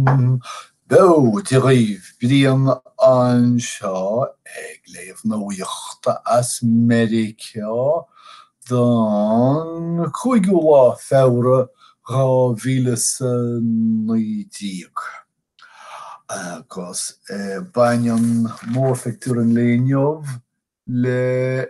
Beo Dia dhaoibh, Brian anseo ag léamh nuachta as Meiriceá don 5ú lá Feabhra 2019. Agus baineann mórphictiúr an lae inniu le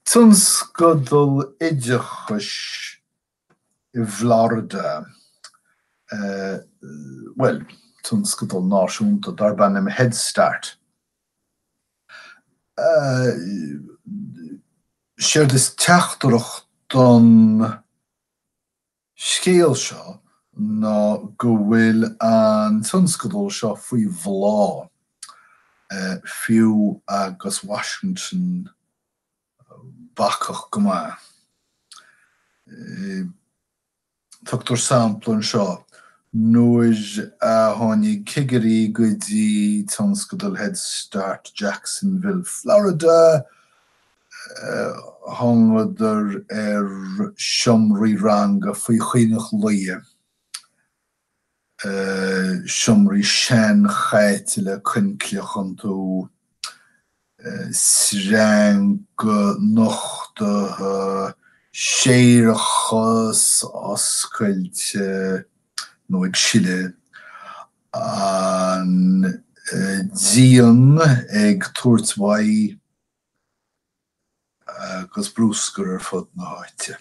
tionscadal oideachais i bhFlorida, bhuel, tionscadal náisiúnta darb ainm Head Start. Séard is teachtaireacht don scéal seo ná go bhfuil an tionscadal seo faoi bhláth, fiú agus Washington bacach go maith. Tugtar sampla anseo, nuair a tháinig cigirí go dtí tionscadal Head Start Jacksonville, Florida, Thángadar ar seomraí ranga faoi choinne luí, seomraí seanchaite le coincleach iontu, sreanga nochtaithe, séarachas oscailte nó ag sileadh, an díon ag tabhairt uaidh agus bruscar ar fud na háite.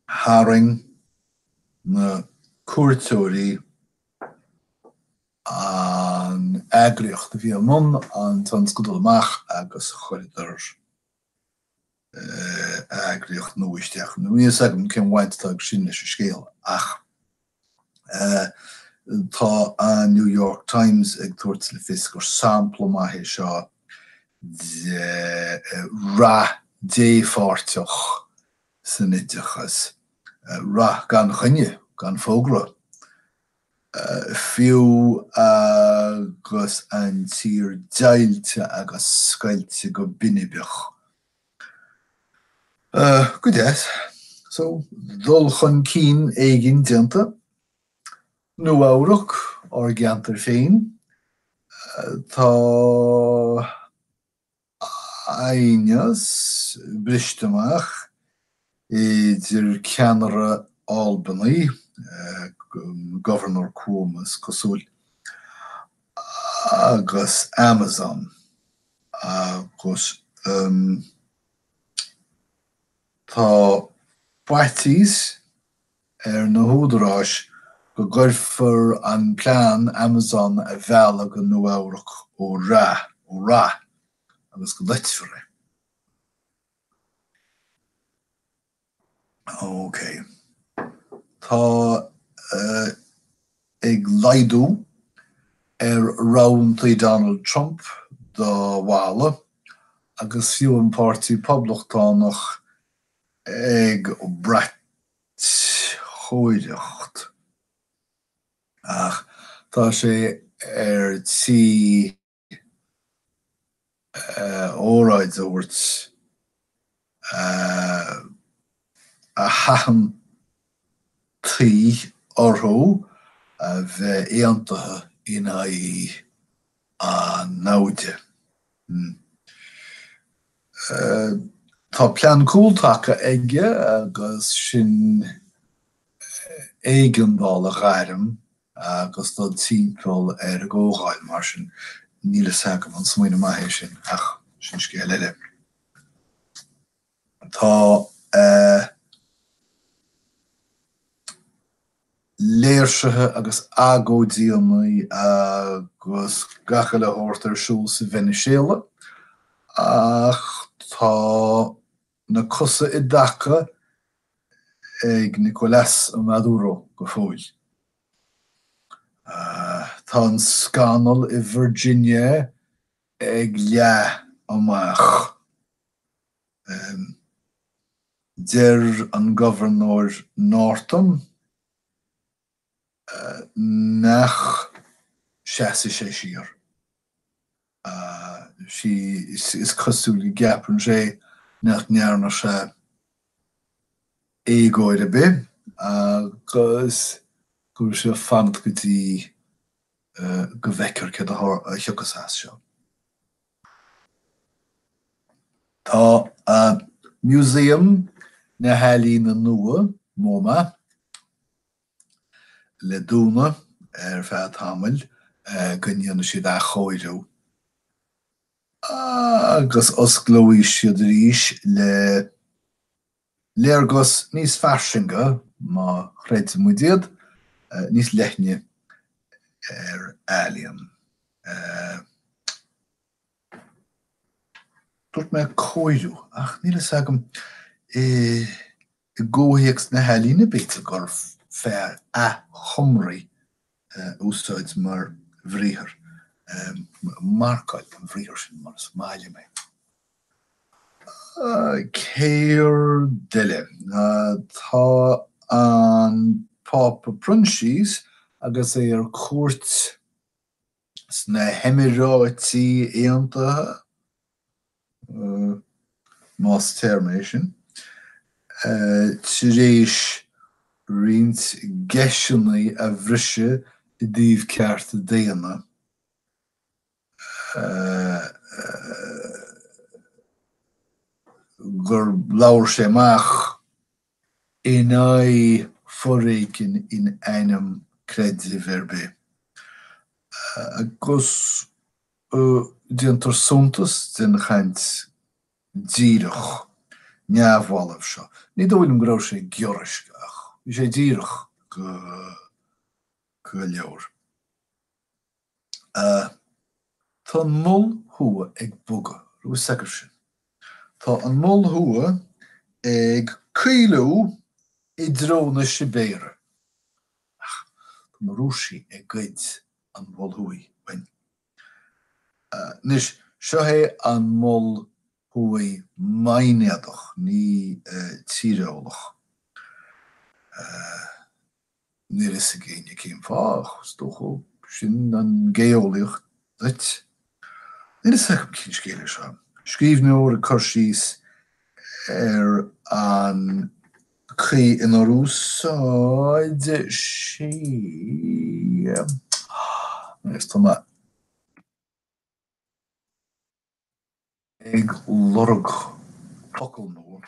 Tharraing na cuairteoirí an eagraíocht a bhí i mbun an tionscadail amach agus chuireadar eagraíocht nua isteach. Níl a fhios agam cén bhaint atá ag sin leis an scéal ach tá an New York Times ag tabhairt le fios gur sampla maith é seo de rath dépháirteach san oideachas, rath gan choinne, gan fógra. Fiú agus an tír deighilte agus scoilte go binibeach. Go deas. So, dul chun cinn éigin déanta. Nua Eabhrac, ár gceantar féin, tá aighneas briste amach idir ceannaire Albany, Governor Cuomo is cosúil, agus Amazon agus tá faitíos ar na húdaráis go gcuirfear an plean Amazon a mhealladh go Nua Eabhrac ó rath agus go loitfear é. Ok. Tá ag laghdú ar roghantaí Donald Trump do mhala agus fiú an Páirtí Poblachtánach ag braiteoireacht ach tá sé ar tí óráid a thabhairt a thathantaí orthu a bheith aontaithe in aghaidh an naimhde. Tá plean cúltaca aige agus sin éigeandáil a ghairm agus dul timpeall ar an gcomhdháil, mar sin níl a fhios agam an smaoineamh maith é sin, ach sin scéal eile. Tá léirsithe agus agóidíanna agus gach uile shórt ar siúl sa Veiniséala ach tá na cosa i dtaca ag Nicolás Maduro go fóill. Tá an scannal i Virginia ag leá amach. Deir an Gobharnóir Northam nach seasfaidh sé siar. Is cosúil go gceapann sé nach ndearna sé. Éagóir ar bith agus go bhfuil sé ag fanacht go dtí go bhfeicfear céard a thiocfas as seo. Tá Músaem na hEalaíne Nua, MoMA, le dúnadh ar feadh tamaill go ndéanfaidh siad athchóiriú agus osclóidh siad arís le léargas níos fairsinge, má chreideann muid iad, níos leithne ar ealaíon. Dúirt mé cóiriú, ach níl a fhios agam, i gcomhthéacs na healaíne b'fhéidir gur fearr athchumraí a úsáid mar bhriathar. Marcáil an bhriathar sin mar is maith liom é. Céard eile? Tá an Pápa Proinsias agus é ar cuairt sna hEimiráití Aontaithe, más téarma é sin, tar éis roinnt geiseanna a bhriseadh i dtaobh cearta daonna. gur labhair sé amach in aghaidh foréigin in ainm creidimh ar bith. Agus déantar suntas den chaint díreach neamhbhalbh seo. Ní dóigh liom go raibh sé giorraisc ach bhí sé díreach go leor. Tá an Mol Thuaidh ag bogadh, raibh fhios agaibh sin? Tá an Mol Thuaidh ag caolú i dtreo na Sibéire. Ach tá na Rúisigh ag goid an Mhol Thuaidh uainn. Anois, seo é an Mol Thuaidh maighnéadach, ní tíreolach. Níl fhios ag éinne cén fáth, ach is dócha sin an géoeolaíocht duit. Níl fhios agam cén scéal é seo. Scríbhneoir ag cur síos ar an chaoi inar úsáid sé agus tá mé ag lorg focal nua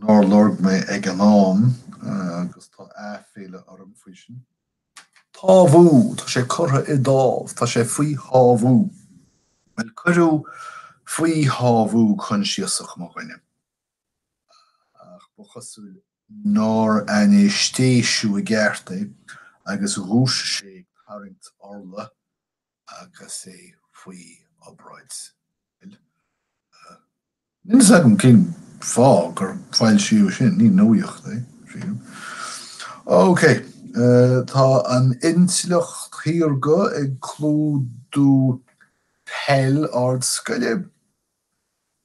nár lorg mé ag an am agus tá aiféala orm faoi sin. Támhú, tá sé curtha i dtámh, tá sé faoi thámhú. Bhuel, cuireadh faoi thámhú coinsiasach mo dhuine, ach ba chosúil nár ainéistéisiú i gceart é agus dhúisigh sé ag tarraingt orla agus é faoi obráid. Níl fhios agam cén fáth gur foilsíodh sin, ní nuaíocht é, sílim. Ok, tá an intleacht shaorga ag clúdú peil ardscoile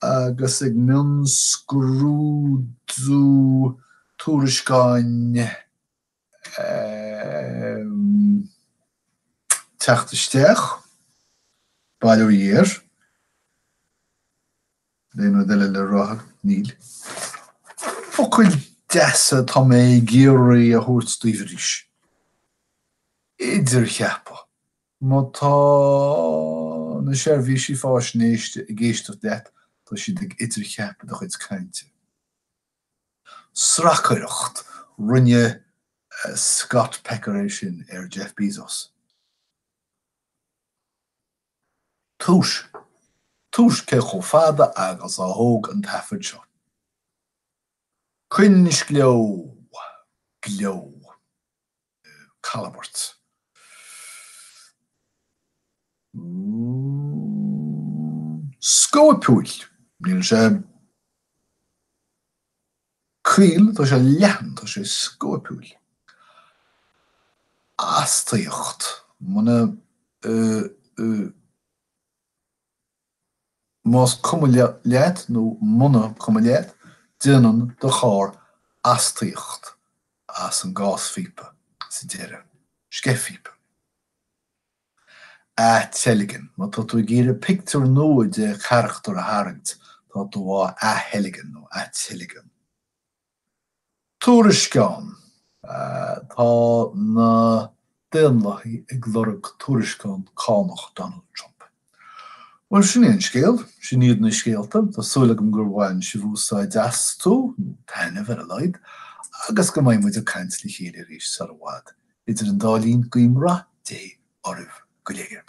agus ag mionscrúdú tuairisceáin Teacht isteach, bail ó Dhia air. Aon rud eile le rá agam? Níl. Focail deasa atá mé ag iarraidh a thabhairt daoibh arís. Idircheapadh. Má tá na seirbhísí fáisnéise ag éisteacht leat, tá siad ag idircheapadh do chuid cainte. Sracaireacht, rinne Scott Pecker é sin ar Jeff Bezos. Tomhas, tomhas cé chomh fada agus a thóg an taifead seo. Coinscleo, gleo. Callabairt. Scóipiúil. Níl sé caol, tá sé leathan, tá sé scóipiúil. Astaíocht. Muna Más cuma leat nó muna cuma leat, déanann do charr astaíocht as an gáisphíopa sa deireadh. Sceithphíopa. Ateilgean. Má tá tú ag iarraidh pictiúr nua de charachtar a tharraingt, Tá tú á aththeilgean nó ateilgean. Tuairisceán. Tá na Daonlathaigh ag lorg tuairisceán cánach Donald Trump. Bhuel, sin é an scéal. Sin iad na scéalta. Tá súil agam gur bhain sibh úsáid astu, nó taitneamh ar a laghad, agus go mbeidh muid ag caint le chéile arís sar i bhfad. Idir an dá linn, guím rath Dé oraibh go léir.